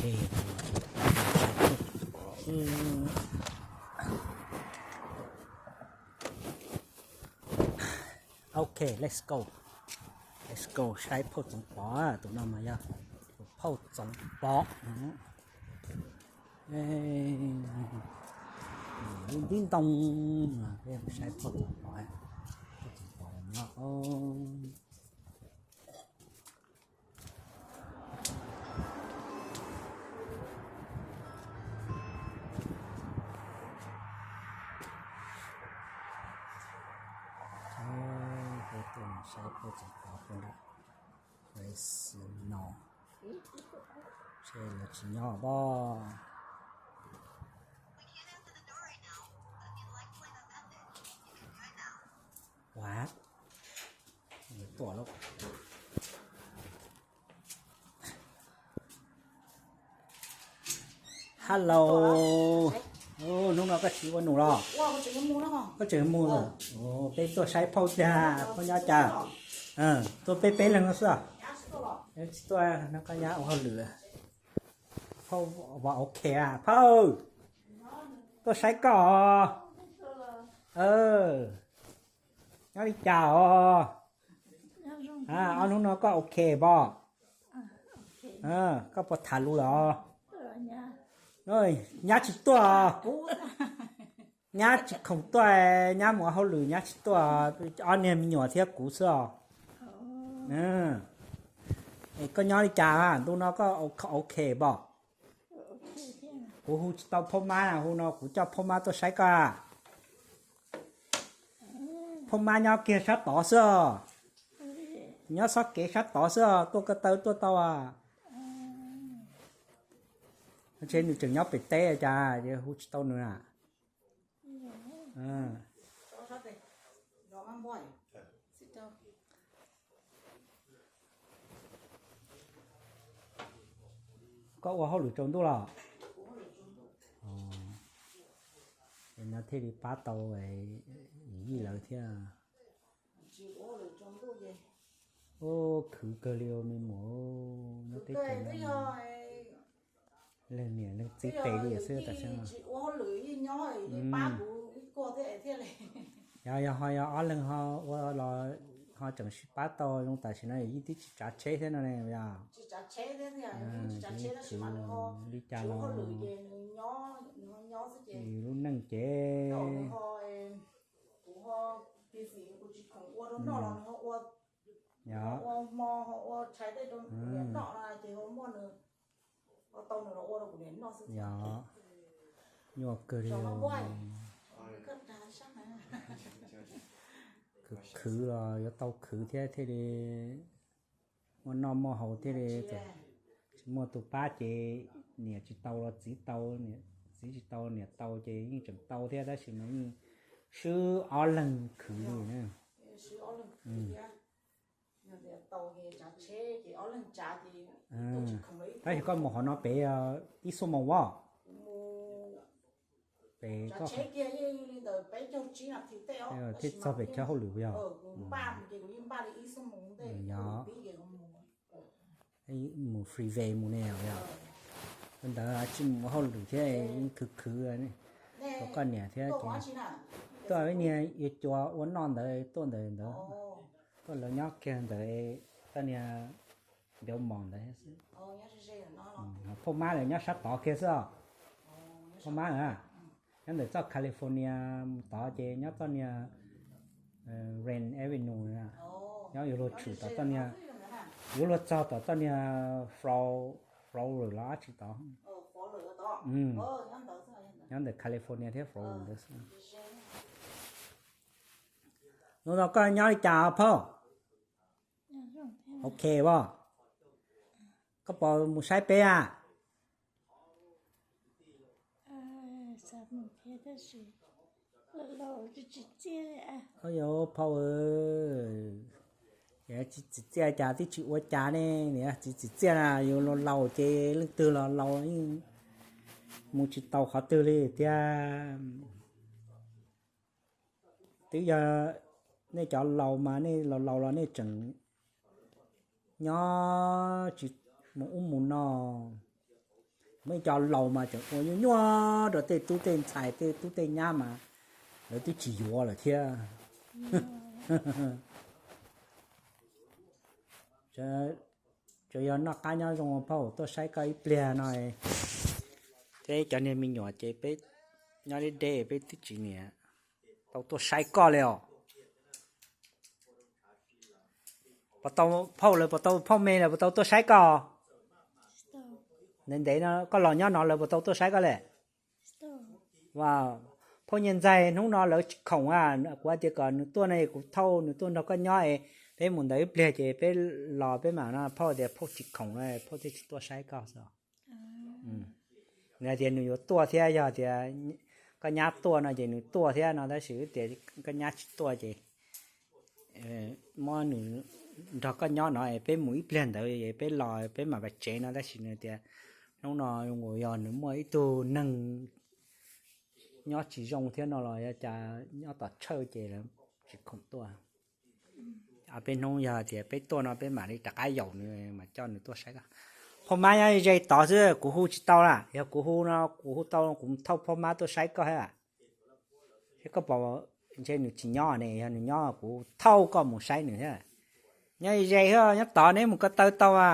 Ok, let's go. Let's go saib phauj Txoov Pov, tus no mas yog tus phauj Txoov Pov. Lub ntiv ntoo, peb saib phauj Txoov Pov, phauj Txoov Pov nyob. Peb tuaj saib phauj Txoov Pov pem nram Fresno. Ntshe lawv tsis nyob pob. Ua, tuaj lauj. Hello. Hnub no koj tsis ua num los? Koj tseem mus los? Peb tuaj saib phauj tiag, phauj nyob cas? Tuaj peb peb leeg no xwb. Tsis tuaj no, koj nyab ua hauj lwm. Phauj, ok, phauj, tuaj saib koj. Nyob li cas os? Ob hnub no koj ok pob? Koj puas tham lus los? Nyab tsis tuaj. Nyab tsis khoom tuaj, nyab mus ua hauj lwm, nyab tsis tuaj. Ob niag me nyuam thiab kuv xwb os. Es koj nyob li cas, ntu no koj ok pob? Kuv hu tsis tau phauj mab, hu no kuv coj phauj mab tuaj saib koj. Phauj mab nyob kiag sab tod xwb os. Nyob txoj kev sab tod xwb os, tuaj ko taw tuaj tau. Ntshe nws tseem nyob pem teb cas hu tsis tau nws na. Koj ua hauj lwm tsaus ntuj los? No thiaj li pab tau yij lawv thiab. Ub, khwv kawg li me muam, nyob teb chaws no leej niam leej txiv tes li xwb tam sim no. Yog, yog ho yog ob leeg ho ua los ho tseem sib pab tau zoo tam sim no, yij twb tsis tsav tsheb thiab no ne, yog li cas los lub neej ces Yog, nyuaj kawg li. Khwv khwv los yuav tau khwv thiab, thiaj li muaj noj muaj haus thiaj li. Tsis muaj tus pab ces niam tsis tau los txiv tau, txiv tsis tau niam tau ces yeej tseem tau thiab, tab sis mas yeej swb ob leeg khwv li na. Tab sis koj mus qhov no pem ib xuab moos as? Pem thiaj txog pem chaw hauj lwm yog? Yog, mus freeway mus ne yog? Ntawd tsis mus hauj lwm thiab, khwv khwv rau koj niam thiab. Tuaj ib niag yuav cuav ua noj ntawd tuaj ntawd ntawd, tuaj lawv nyob kiag ntawd, toj niag Beaumont ntawd xwb. Phauj mab lawv nyob sab tod kiag xwb os. Phauj mab lawv nyob ntawm txoj California mus tod ces nyob txoj niag Rand Avenue, nyob yuav luag tshwm tom txoj niag, yuav luag txog tom txoj niag Flo, Florida los dab tsi tod. Nyob ntawm California thiab Florida ntawd xwb. Hnub no koj nyob li cas phauj? Ok as? Koj puas mus saib peb a? Yog phauj, tsis txim txiaj cas twb tsis ua cas ne, tsis txim txiaj na, yus laus laus ces leej twg los laus, mus tsis tau qhov twg li tiag. Twb yog nej cov laus mas nej laus laus los nej tseem nyob tsis mus ub mus no. Muaj ib co laus mas tseem ua nyuaj nyuaj rau tej tub tej ntxhais tej tub tej nyab mas lawv twb tsis yuav lawm thiab. Tsuas yog noj qab nyob zoo phauj, tuaj saib koj ib pliag no. Thiab cov niag me nyuam ces peb nyob deb deb peb twb tsis niam tau tuaj saib koj li os. Puas tau phauj lawv, puas tau phauj me lawv puas tau tuaj saib koj? Ntev ntev no koj los nyob no lawv puas tau tuaj saib koj li? Phauj Nyiaj Ntxaig, hnub no lawv tsis khoom a, kuv hais tias kom nws tuaj no es kuv thauj nws tuaj nrog koj nyob es peb mus ntawd ib pliag ces peb los peb mam no. Phauj tias phauj tsis khoom no phauj thiaj tsis tuaj saib koj xwb. Nws hais tias nws yuav tuaj thiab, yog tias koj nyab tuaj no ces nws tuaj thiab no, tab sis tias koj nyab tsis tuaj ces muab nws nrog koj nyob no es peb mus ib pliag ntawd es peb los peb mam pais tsev no, tab sis nws tias hnub no yog nws muaj ib tug neeg nyob tsis zoo thiab no los yog cas nyob tom tshawj ces lawv tsis khoom tuaj. Peb hnub yog tias peb tuaj no peb mam li rov qab yaum nws mas coj nws tuaj saib koj. Phauj Mab nyob ze tod xwb, kuv hu tsis tau na, yog kuv hu no kuv hu tau kuv thauj phauj Mab tuaj saib koj thiab. Thiab koj pom ntshe nws tsis nyob ne, yog nws nyob kuv thauj koj mus saib nws thiab. Nyob ze thiab, nyob tod neb mus ko taw tau a.